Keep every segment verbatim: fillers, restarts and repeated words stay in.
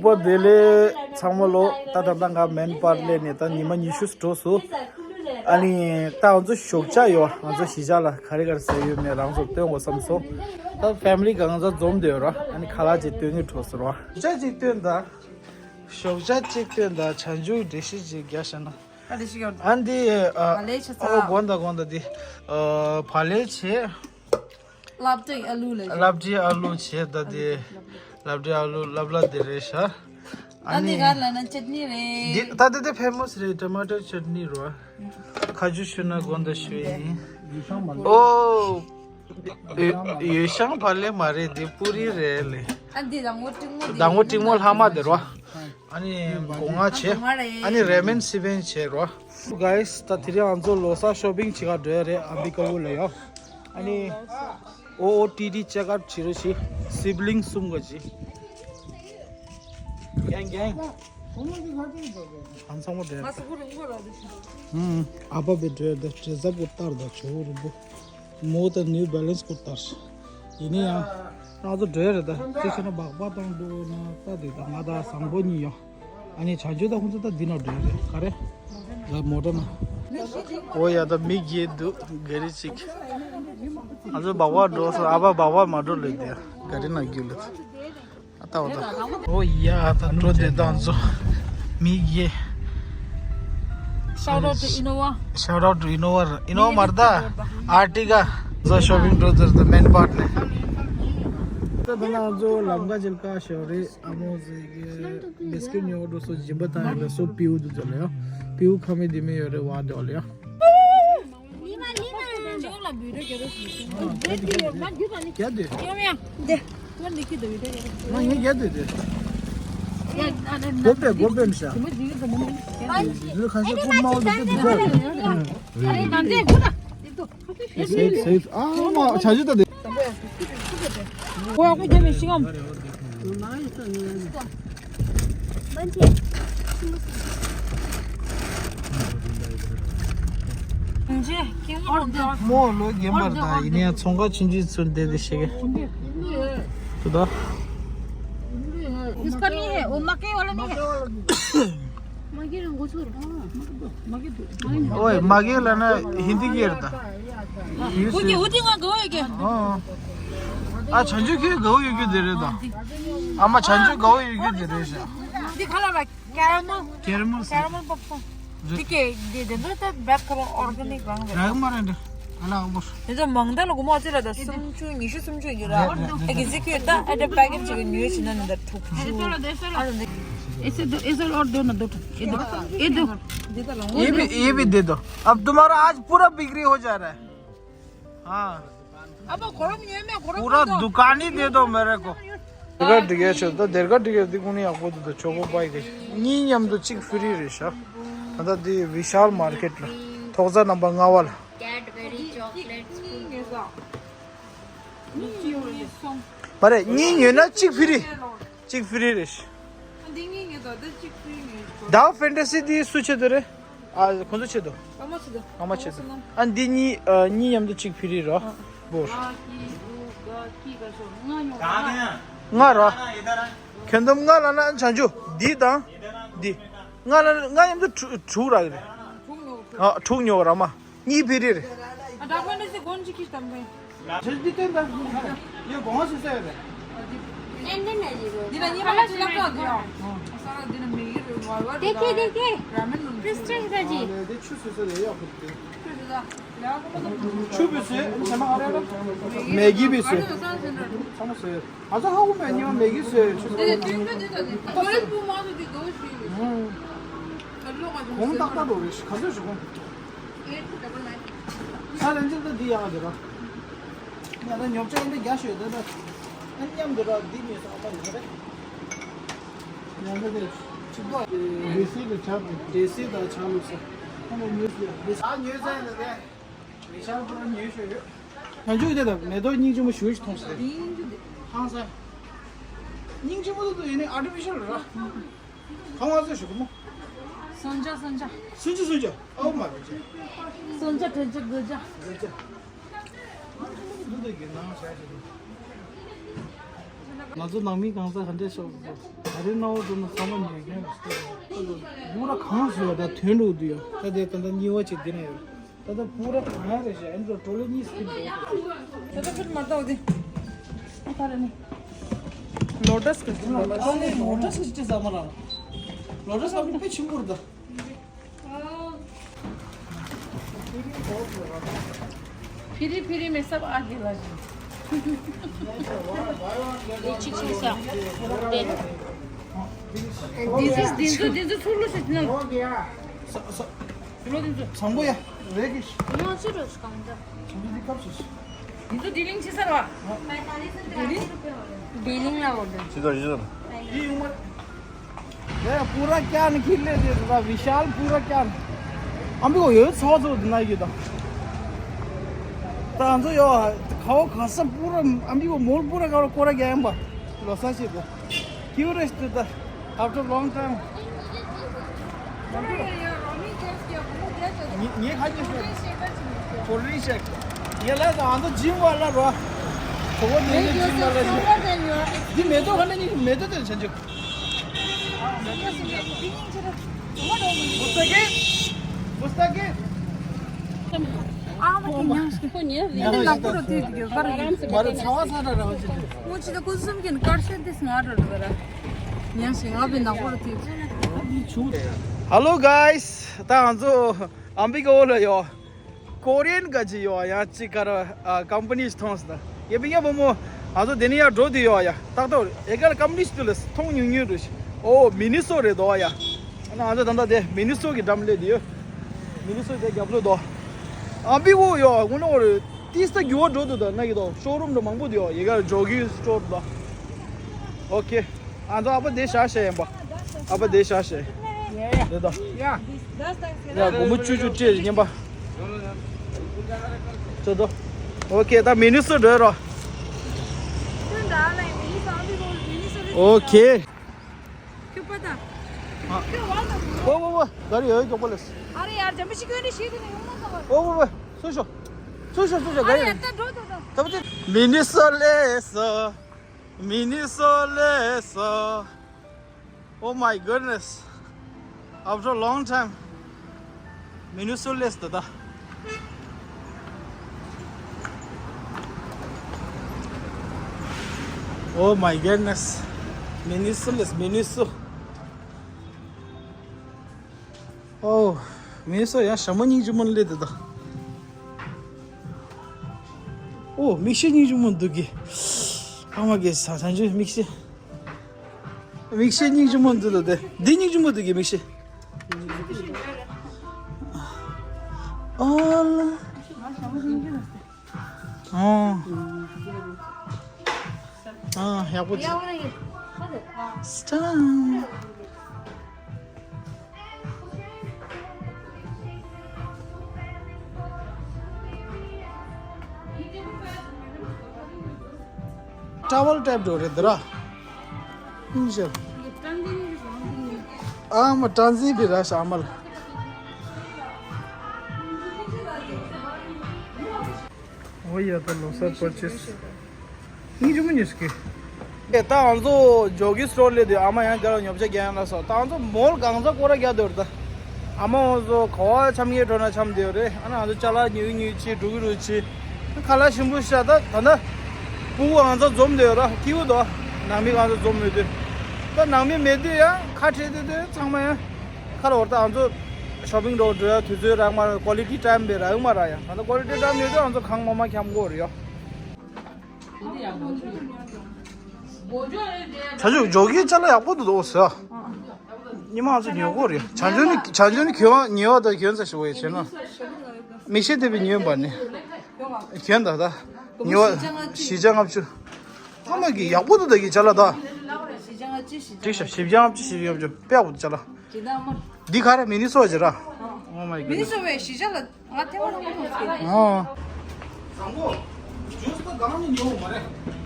པོ་བདེ་ལེགས་ཚང་མ་ལོ། ད་ད་ལྟ་ང་མེན་པར་སླེབས་ནས་ད་ཉི་མ་ཉི་ཤུ་འགྲོ་སོང་། ཨ་ནི་ད་ང་ཚོ་ཞོགས་ཇ་ཡོད། ང་ཚོ་གཞིས་ཆགས་ལ་ག་རེ་ག་རེ་ཟ་ཡོད་མེད་རང་ཚོར་སྟོན་དགོས་བསམ་སོང་། ད་ཕེ་མི་ལི་གང་ཚང་འཛོམས་བསྡད་ཡོད་ར། ཨ་ནི་ཁ་ལག་ཅིག་སྟོན་གྱི་འགྲོ་སོང་ར། ཞོགས་ཇ་ཅིག་སྟོན་དང་། ཞོགས་ཇ་ཅིག་སྟོན་དང་། ཇ་མཇུག་འགྲེལ་བཤད་ཅིག་རྒྱག་བྱས་ན། ཨ་འདི་ཞིག་ཡོད། ཨ་འདི་ཨ་བག་ལེབ་བྱས་ཚར། ཨོ་དགོངས་དག་དགོངས་དག་འདི་ཨ་བག་ལེབ་བྱས། ལབ་ཏྲི་ཨ་ལུ་ལ། ལབ་ཏྲི་ཨ་ལུ་བྱས། ད་དེ་ལབ་ཏྲི་ཨ་ལུ་ལབ་ལ་དེ་རེད་ཤག་ཨ་ཨ་ནི་ནི་ག་ལ་ན་ཅེ་ནི་རེད། འདི་ད་དེ་དེ་ཕེ་མོ་སི་རེད། ཊ་མ་ཊོ་ཅེ་ནི་རོ། ཁ་ཆུ་ཤུ་ན་དགོན་ད་ཤུ་ཡིན། ཨོ། ཡོ་ཡོ་ཤང་བག་ལེབ་མ་རེད། འདི་པུ་རི་རེད་ལེ། ཨ་འདི་ཟླ་ངོ་ཏྲིག་མོ་འདི། ཟླ་ངོ་ཏྲིག་མོ་ལྷག་མ་དེ་རོ། ཨ་ནི་སྒོ་ང་བྱས། ཨ་ནི་རེ་མན་སི་བན་བྱས་རོ། གྷའི་སི། ད་དེ་རིང་ང་ཚོ་ལོ་གསར་ཤོ་པིང་བྱེད་ག་འགྲོ་ཡ་རེད། ཨམ་བི་ཀ་བུ་ལ་ཡོ། ཨ་ནི་ཨོ་ཨོ་ཏི་ཏི་ཅེག་ཨབ་བྱེད་རོགས་བྱེད། སིབ་ལིང་གསུམ་ག་བྱེད། གན་གན། ཨ་ཚང་མ་འགྲོ་ཡ་རེད། ཨ་ཨ་པ་བེ་འགྲོ་ཡ་རེད། ད་བྲེ་ཟབ་གོ་ལྟར་ད་ཇོ་བོ་རིན་པོ། མོ་ད་ནིའུ་བེ་ལེན་སི་སྐོར་ལྟར། ཡིན་ནའི་ཡང་ང་ཚོ་འགྲོ་ཡ་རེད། ད་ཅི་ཞེ་ན་སྦག་སྦག་བཏང་འདུག་ན་ད་འདི་ད་ང་དང་བཟང་པོ་གཉིས་ཡོང་། ཨ་ནི་བྱང་ཆུབ་ད་ཁོང་ཚོ་ད་འདི་ན་འགྲོ་ཡ་རེད། ག་རེ། ད་མོ་ཊ་ན། འོ་ཡ་ད་མི་བརྒྱད་འདུག་ག་རེ་ཅིག་ང་ཚོ་སྦག་སྦག་འགྲོ་སོང་། ཨ་ཕ་སྦག་སྦག་མ་འགྲོ་ལེ་དེ་ག་རེ་ན་རྒྱུ་ལེ། ཨ་ད་འོ་ད། འོ་ཡ་ད་འགྲོ་དེ་ད་ཚོ་མི་བརྒྱད། Shout out to Innova. Shout out to Innova. Innova མ་རེད་ད། Ertiga. ཚོ་ཤོ་པིང་འགྲོ་དེར་ད་མེན་པར་ནས། ད་ད་ང་ཚོ་ལམ་ཁ་ཅིག་ལ་ཀ་ཤོ་རེད། ཨ་མོ་ཟེར་གི་བིས་ཀིཊ་ཉོ་འགྲོ་སོ་སྦྱིན་པ་བཏང་ཡོད་ལ་སོ་པིའུ་དུ་ཚོ་ལ་ཡོ། པིའུ་ཁ་མི་དེ་མི་ཡོད་རེད་བ་དོ་ལ་ཡོ། རྒྱ་དེ། ང་ངས་རྒྱ་དེ་དེ། སྒོ་པས་སྒོ་པས་མི་ཤ། འདི་ཁ་ཤས་ཀུན་མའོ་དེ་དེ་དེ། སེ་སེ་ཨ་མ་བྱ་ཇུ་ད་དེ། ཁོ་ཡག་པོ་རྒྱབ་པའི་ཤིང་ངམ། མོ་ལོ་རྒན་པར་ད་ཡིན་ཡང་ཚོང་ཁང་ཆུང་ཆུང་ཚུར་བསྡད་དེ་ཤེས་གི། དུ་ད། इसका नहीं है, वो मकई वाला नहीं है। ཨོའི་མ་གི་ལ་ན་ཧིན་དི་གི་རེད་ད། ཡུལ་སུ། ཨོ་དེ་ང་གོ་ཡོད་གི། ཨོ། ཨ་བྱང་ཆུབ་ཁྱོད་གོ་ཡོད་རྒྱུ་དེ་རེད་ད། ཨ་མ་བྱང་ཆུབ་གོ་ཡོད་རྒྱུ་དེ་རེད་ཤག་འདི་ཁ་ལ་བ་ཀེ་ར་མལ། ཀེ་ར་མལ་ཟེར། ཀེ་ར་མལ་པོབ་ཀོན། འདི་ཀེ་འདི་འདི་འདི་ད་བེད་ཁ་ལ་ཨོར་ག་ནིག་རང་རེད། རག་མ་རེད་འདི། ཨ་ལ་ཨོ་བོ། དེ་ཚོ་མང་དག་ལ་སྒོར་མོ་ཨ་ཙི་ར་ད་སུམ་ཅུ་ཉི་ཤུ་སུམ་ཅུ་ཡོད་ར། ཨེ་གི་ཟི་ཁྱོད་ད་ཨེ་ད་པེ་ཀེཊ་ཅིག་ཉོས་ཕྱིན་ན་ནི་ད་དྲུག་ཅུ། ऐसे दो, ऐसे और दो ना, दो ठो। ये दो, ये दो। ये भी, ये भी दे दो। अब तुम्हारा आज पूरा बिक्री हो जा रहा है। हाँ। अब गरम ये में गरम पूरा दुकान ही दे दो मेरे को। དེར་ཁ་འགྲིག་ཡ་ཆོག་ད་དེར་ཁ་འགྲིག་ཡ་འདི་ཀུན་ནི་ཡག་པོ་འདུག་ད་ཆོག་པོ་པའི་གི་གཉིས་མཉམ་དུ་གཅིག་ཧྥི་རི་རེད་ཤག་ད་ལྟ་འདི་བི་ཤཱལ་མར་ཀེཊ་ལ་ཐོག་རྩེག་རྣམ་པ་ལྔ་པ་ལ། Cadbury chocolate scoop. མ་རེད། གཉིས་ཉོས་ན་གཅིག་ཧྥི་རི། གཅིག་ཧྥི་རི་རེད། འདི་གཉིས་ཉོས་དང་འདི་གཅིག་ཧྥི་རི་ཉོས། Dove Fantasy འདི་སུ་ཆེད་དུ་རེད། ཨ་ཁོང་ཚོ་ཆེད་དུ། ཨ་མ་ཆེད་དུ། ཨ་མ་ཆེད་དུ། ཨ་འདི་གཉིས་ཨ་གཉིས་མཉམ་དུ་གཅིག་ཧྥི་རི་རོ། བོར། ལྔ་རོ། ཁྱོན་བསྡོམས་ལྔ་ལ་ན་བྱང་ཆུབ་འདི་དང་འདི། ལྔ་ལ་ལྔ་མཉམ་དུ་དྲུག་དྲུག་རག་གི་རེད། ཨ་དྲུག་ཉོ་ར་མ། གཉིས་ཕི་རི་རེད། ཨ་ད་ཁོ་ནི་སི་གོན་ཅི་ཁྱི་དམ་གི། ཇེ་ཇི་ཏན་ད་ཡོ་གོང་སི་སེ་རེད། འདི་ལ་ཉི་མ་ཅི་ལབ་ཀྱང་འདི་ཡོ། ས་ར་འདི་ན་མེ་གི་རེད་བ་བ། देखिए देखिए। ར་མེན་ནོ། क्रिस्टल का जी। དེ་ཆུ་སི་སེ་རེད་ཡོ་ཁུ་དེ། ཆུ་སི་ད། ཆུ་བི་སེ་ཨ་ནི་ཚ་མ་ཨ་རེ་ར། མེ་གི་བི་སེ། ཚ་མ་སེ། ཨ་ཚ་ཧ་གོ་མེ་ཉི་མ་མེ་གི་སེ་ཆུ་སི། དེ་དེ་དེ་དེ་དེ་གོ་རེ་པུ་མ་དེ་དེ་གོ་ཤི། གོང་ཏག་ཏག་རོ་རེ་ཤི་ག་ཚོད་ཤི་གོང་། ས་རེ་འཛིན་ད་འདི་ཡག་ག་འདི་ར། ང་ད་ཉོབ་ཆ་ཡིན་ད་རྒྱ་ཤོད་ད་ད། ཨ་མཉམ་འདི་ར་འདི་མེད་ས་ཨ་མ་ཡིན་རེད། ཡང་ད་དེ་ཆིག་པ། ཌི་སི་ལ་ཆ་མི། ཌི་སི་ད་ཆ་མི་ས། ཨ་མ་ཉོས་ཡ། ཌི་སི་ཨ་ཉོས་ས་ཡིན་ད་དེ། མི་ཆ་པུ་ར་ཉོས་ཤོད་ཡོད། ང་ཚོས་དེ་ད་མེ་ཏོག་སྙིང་རྗེ་མོ་ཞུ་ཞིག་མཐོང་ས་རེད། ཧང་ས། སྙིང་རྗེ་མོ་ད་དུ་ཡིན་ནི་ཨར་ཊི་ཕི་ཤལ་ར། གང་བ་ཚོད་ཞུ་གི་མོ། སོན་ཇ་སོན་ཇ། སོན་ཇ་སོན་ཇ། ཨའོ་མ་རེད་ཅེ། སོན་ཇ་དྲན་ཇ་དགོས་ཇ། དགོས་ཇ། འདི་འདི་གི་ནང་བྱ་ཞིག་འདུག་ང་ཚོ་ནང་མི་གང་ཟག་ག་འདྲས་ཤོག་འདུག་རེ་ནའོ་དུ་ན་ས་མ་ཉེ་གན་རེ་སྟེ། བུ་ར་གང་སུ་ཡོད་ད་དོན་འགྲོ་དུ་ཡོད། ད་དེ་ད་ད་གཉིས་པ་ཅིག་འདི་ན་ཡོད། ད་ད་བུ་ར་གང་རེ་ཞེ་ཨན་ཏོ་ཊོ་ལེ་གཉིས་སུ་འདུག། ད་ད་ཁིར་མ་ད་འོ་དེ། ཨ་ད་རེ་ནི། ལོ་ཊས་གི་ལོ་ཊས་གི་ཅི་ཟ་མ་ར། ལོ་ཊས་ཨ་མི་དཔེ་ཆུང་པོ་རེད་ད། फिरी फिरी में सब आगे लगे। ये चिकन सा। This is, this is, this is solo से ना। स- स- Solo this is. संगो या, रेगिश। No, serious काम दा। संगो दी कब से? This is dealing से सर वा। Dealing ना order. ये उम्र ཡ་ཡ་པུ་ར་ཀྱང་ཁྱི་ལས་དེ་ད་བི་ཤཱལ་པུ་ར་ཀྱང་ཨམ་བི་གོ་ཡོད་ཚོགས་ཚོགས་དེ་ན་ཡོད་ད། ད་ང་ཚོ་ཡོ་ཁའོ་ག་ས་པུ་ར་ཨམ་བི་གོ་མོལ་པུ་ར་ག་ར་ཀོ་ར་རྒྱ་ཡན་པ་ལོ་ས་ཤེས་དེ་ཁྱིའུ་རེ་སི་དེ་ད་after long time ངེ་ངེ་ཁ་ཉེ་ཤོད་ཀོལ་ཌི་རིང་ཤེག་ཡ་ལ་ད་ང་ཚོ་ཇིམ་བ་ལ་རོ་གོ་བོ་དེ་ནས་ཇིམ་བ་ལ་འདི་མེ་ཏོག་ག་ནས་མེ་ཏོག་དེ་ཆ་འཇུག Hello guys, ད་ང་ཚོ་ཨམ་བི་གོ་ལ་ཡོད། ཀོ་རི་ཡན་ག་ཅི་ཡོད་ཡང་ཅི་ག་ར་ཨ་ཀམ་པ་ནི་ཞིག་མཐོང་སོང་། ཡེ་པི་ཡ་བུ་མོ་ང་ཚོ་དེ་ནས་ཡར་འགྲོ་དུས་ཡོད་ཡ་ཏག་ཏག་ཨེ་གར་ཀམ་པ་ནི་ཞིག་ཏུ་ལས་མཐོང་ཉུང་ཉུང་རུ་ཞིག་ཨོ་མི་ནི་སོ་རེད་དོ་ཡ། ཨ་ན་ང་ཚོ་ད་ལྟ་དེ་མི་ནི་སོ་གི་འགྲམ་སླེབས་དུས་མི་ནི་སོ་དེ་རྒྱབ་ལོ་དོ་ཨམ་བི་གོ་ཡོད་དགོངས་ནོ་རེད། ཏིས་ད་རྒྱུ་བ་འགྲོ་དུས་ད་ན་གི་དོ་ཤོ་རུམ་འགྲོ་མང་པོ་དུ་ཡོད་ཡེ་གར་ཇོ་གི་སི་ཊོར་དོ། ཨོ་ཁེ། ཨ་ཚོ་ཨ་ཕ་དེ་ཤ་ཤེ་ཡིན་པ། ཨ་ཕ་དེ་ཤ་ཤེ། རེད་དོ། ཡ། ཡ་སྒོར་མོ་བཅུ་བཅུ་སྤྲད་ཉན་པ། ཚོ་དོ། ཨོ་ཁེ་ད་མི་ནི་སོ་འགྲོ་རོ། ཨོ་ཁེ། ཁྱོད་པ་ད། ཨ། ཁྱོད་བ་ད། ཨོ་ཨོ་ཨོ་ག་རེ་ཡོད་མགྱོགས་པོ་ལས། ཨ་རེ་ཡར་འཇམ་པོ་ཞིག་ཁྱོད་འདི་ཤེས་དེ་ནས་ཡོང་མ་ཐུབ་པ། ཨོ་ཨོ་ཨོ་སུ་ཤོ། སུ་ཤོ་སུ་ཤོ་ག་རེ་ཡོད། ཨ་རེ་ཡར་ད་འགྲོ་འགྲོ་འགྲོ། ད་པ་དེ། མི་ནི་སོ་ལས་སོ། མི་ནི་སོ་ལས་སོ། Oh my goodness. After a long time. མི་ནི་སོ་ལས་སོ་ད། Oh my goodness. མི་ནི་སོ་ལས་མི་ནི་སོ། ཨོ། མི་སོ་ཡང་ཞྭ་མོ་སྙིང་རྗེ་མོ་སླེབས་དེ་ད། ཨོ་མིག་ཤེལ་སྙིང་རྗེ་མོ་འདུག་གི། ཨ་མ་གི་ས་ས་འཇུ་མིག་ཤེལ། མིག་ཤེལ་སྙིང་རྗེ་མོ་འདུག་ད་དེ། འདི་སྙིང་རྗེ་མོ་འདུག་གི་མིག་ཤེལ། ཨོ་ལ། ཨོ། ཨ་ཡག་པོ་འདུག་སི་ཊ། ཊ་ཝལ་ཊའིབ་འགྲོ་རེད་འདི་ར། ཨིན་ཤར། ཨ་མ་ཊན་ཛིན་པི་ར་ཤ་མལ། ཨོ་ཡ་ད་ལོ་སར་པར་ཆེས། ཨིན་ཇུ་མི་ཉུས་ཀི། ཨེ་ད་ང་ཚོ་ཇོ་གི་སི་ཊོར་སླེབས་དུས་ཨ་མ་ཡང་ག་ལ་ཉོ་ཆ་རྒྱག་ཡང་ལ་སོ། ད་ང་ཚོ་མོལ་གང་ཚ་སྐོར་ར་རྒྱག་འདོད་རེད་ད། ཨ་མ་ང་ཚོ་ག་བ་འཆམ་གྱི་འགྲོ་ན་འཆམ་འདོད་རེད། ཨ་ན་ང་ཚོ་ཅ་ལག་ཉོས་ཉོས་ཆེ་འགྲོ་གི་རུ་ཆེ། ཁ་ལག་ཞིམ་པོ་ཤ་ད་ད་ན། སྤུ་གུ་ང་ཚོ་འཛོམས་འདོད་ར་སྐྱིད་པོ་དོ། ནང་མི་ང་ཚོ་འཛོམས་མོད་དུས། ད་ནང་མི་མེད་དུས་ཡང་ཁ་བྲལ་དུས་དུས་ཚང་མ་ཡང་། ཁ་ལ་བར་ད་ང་ཚོ་ཤོ་པིང་འགྲོ་འགྲོ་ཡ་དུས་ཚོད་རག་མ་རག་ཀོ་ལི་ཊི་ཊའིམ་བེ་རག་མ་རག་ཡ། ང་ཚོ་ཀོ་ལི་ཊི་ཊའིམ་ཡོད་དུས་ང་ཚོ་གང་མ་མ་འཁྱམ་གོ་རེད་ཡོ། ཆ་ཆུ་ཇོ་གི་ཅ་ལག་ཡག་པོ་འདུག་འོ་ཟེར། ཉི་མ་ང་ཚོ་ཉོ་གོ་རེད། བྱང་ཆུབ་ནི་བྱང་ཆུབ་ནི་གྱོན་ཉེ་བ་དང་གྱོན་ས་ཞིག་འོ་ཡ་བྱས་ན། མིག་ཤེལ་དེ་བས་ཉོས་པ་ནི། གྱོན་ད་ད། ཉེ་བ་བཞི་བརྒྱ་ལྔ་བཅུ། ཚང་མ་གི་ཡག་པོ་འདུག་ད་གི་ཅ་ལག་ད། འགྲིག་ཤག་བཞི་བརྒྱ་ལྔ་བཅུ་བཞི་བརྒྱ་ལྔ་བཅུ་དཔེ་ཡག་པོ་འདུག་ཅ་ལག་འདི་ག་རེ་མི་ནི་སོ་ཅི་ར། Oh my goodness. མི་ནི་སོ་བའི་གཞིས་ཆགས་ལ་ང་ཐེངས་མ་ཐོག་མ་ཐོག་ཟེར། ཨོ། བཟང་པོ། ཇུས་ད་གང་ནས་ཉོ་མ་རེད།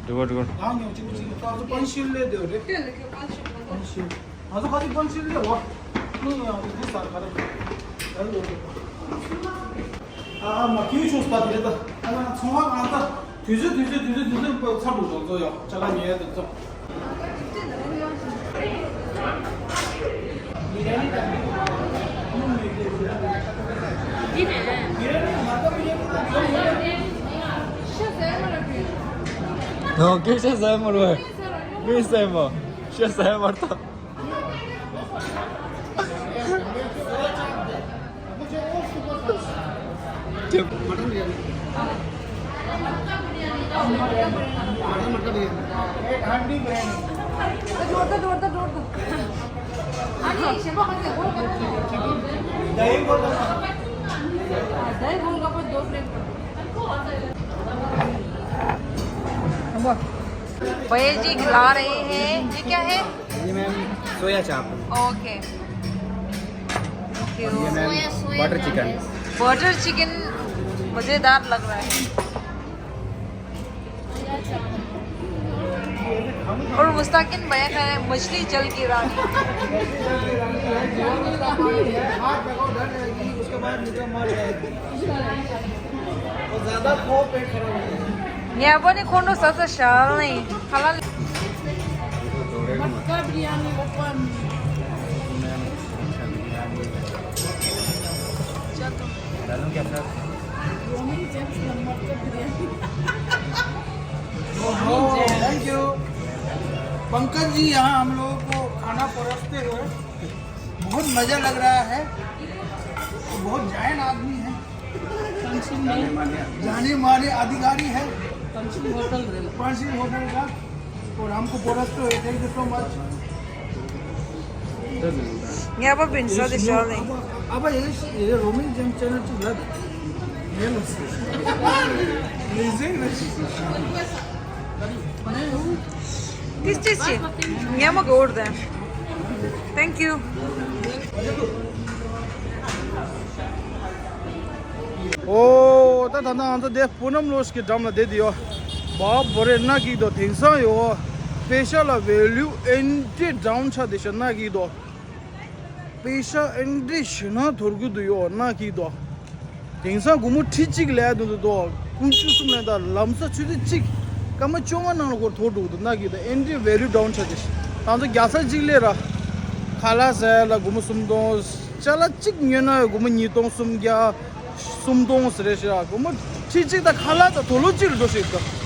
འགྲིག་གོ་འགྲིག་གོ། གང་ཉོ་གཅིག་པ་གཅིག་པ་ད་ཚོ་པན་ཤིལ་ལས་སྡོད་རེད། དེ་ལས་ཀྱི་པན་ཤིལ་པན་ཤིལ། ང་ཚོ་ཁ་ཅིག་པན་ཤིལ་ལས་བ། ནི་ཡང་འདི་ཟ་ག་རེ། ད་ལོ། ཨ་ཨ་མ་ཁྱེའུ་ཆུང་ས་དེ་ད་ཨ་ན་ཚོང་བ་གང་ད་དུས་ཚོད་དུས་ཚོད་དུས་ཚོད་དུས་ཚོད་པ་ཚར་འདུག་ཚོ་ཚོ་ཡོ་ཅ་ལག་ཉོ་ཡ་དུ་ཚོ། ཡང་སྐད་ཆ་ཟ་མ་རེད། མི་ཟ་མ། ཤ་ཟ་མ་ཐག་ཁྱེད། मटन बिरयानी। Mutton, mutton biryani. एक हांडी बिरयानी। जोर दो, जोर दो, जोर दो। हाँ, नहीं, शेफा करके गोलगप्पे। दही गोलगप्पे। हाँ, दही गोलगप्पे दो प्लेट कर दो। भैया जी खिला रहे हैं। ये क्या है? ये मैम सोया चाप। ओके। ये ma'am butter chicken. Butter chicken मज़ेदार लग रहा है। और मुस्ताकिन भैया का है मछली जल की रानी। हाथ लगाओ, डर जाएगी, उसके बाद निकल मार जाएगी। तो ज्यादा खो, पेट खराब हो जाएगा। ཉེ་པོ་ནི་ཁོང་ཁྲོ་ཟ་ས་ཤར་ནས་ཁ་ལ། मटका biryani open. Roaming James matka biryani. Thank you. Pankaj ji यहाँ हम लोगों को खाना परोसते हुए बहुत मजा लग रहा है। वो बहुत जैन आदमी है। पंचिंग में जाने माने अधिकारी है। पंचिंग होटल रे। पंचिंग होटल का। और हमको परोसते हुए, thank you so much। ཉེ་པོ་བིན་ས་དེ་ཤར་ནས། अब, अब ये, ये रोमिंग जेम्स चैनल चल रहा है। ये लो। ཏིས་ཏིས་ཅི། ཉེ་མོ་གོར་དེ། Thank you. ཨོ། ད་ད་ང་ཚོ་དེ་པུ་ནམ་ལོ་ཞིག་གི་འགྲམ་ལ་བསྡད་དེ་ཡོད། བ་བོ་རེ་ན་གི་དོ་དེང་སང་ཡོད། པེ་ཤ་ལ་ཝེ་ལུ་ཨེན་ཏི་ཌའུན་ཆ་དེ་ཤ་ན་གི་དོ། པེ་ཤ་ཨེན་ཏི་ཞེ་ན་དོར་གི་འདུག་ཡོད་ན་གི་དོ། དེང་སང་སྒོར་མོ་ཁྲི་གཅིག་ལས་འདུག་འདུག་དོ། ཀུན་སྤྱོད་གསུམ་ལས་ད་ལམ་སང་ཆུ་ཚོད་གཅིག་སྐར་མ་བཅོ་ལྔ་ནང་ལ་སྒོར་ཐོག་འགྲོ་གི་འདུག་ན་གི་དོ། ཨེན་ཏི་ཝེ་ལུ་ཌའུན་ཆ་དེ་ཤ། ད་ཚོ་རྒྱ་ས་གཅིག་ལས་ར། ཁ་ལག་ཟ་ཡ་ལ་སྒོར་མོ་སུམ་སྟོང་། ཅ་ལག་གཅིག་ཉོས་ན་སྒོར་མོ་ཉིས་སྟོང་སུམ་བརྒྱ། སུམ་སྟོང་ཟེར་རེད་ཤག་སྒོར་མོ་ཁྲི་གཅིག་དང་ཁ་ལག་དང་དུག་ལོག་གཅིག་ལ་འགྲོ་ཤེས་ཀྱི།